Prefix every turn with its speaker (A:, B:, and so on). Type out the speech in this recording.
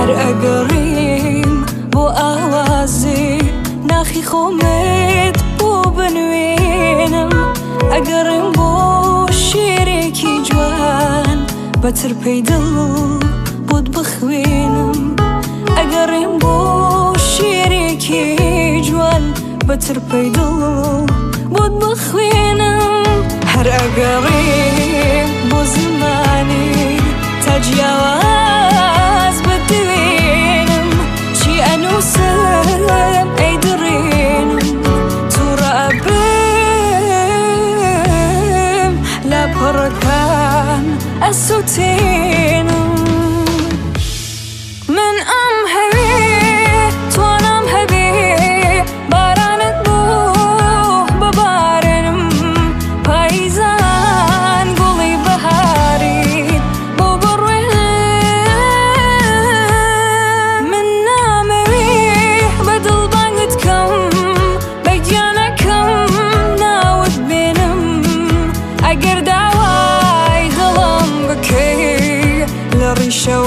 A: هەر ئەگەڕیم بۆ ئاوازێ ناخی خۆمت بۆ بنوێنم، ئەگەڕێم بۆ شێرێکی جوان بە ترپەی دڵ بۆت بخوێنم، ئەگەڕێم بۆ شێرێکی جوان بە ترپەی دڵ بۆت بخوێنم. هەر ئەگەڕێم بۆ زمانی تا جیاواز بدوێنم، چی ئەنووسم ئەیدڕێنم، تووڕە ئەبم لە پەڕەکان ئەسووتێنم. من ئەم هەوێ توانام هەبێ بارانت بۆ ببارێنم، پاییزان گوڵی بەهاریت بۆ بڕوێنم. من نامەوێ بە دڵ بانگت کەم، بە گیانەکەم ناوت بێنم، ئەگەر داوای دڵم بکەی لە ڕیشەوە.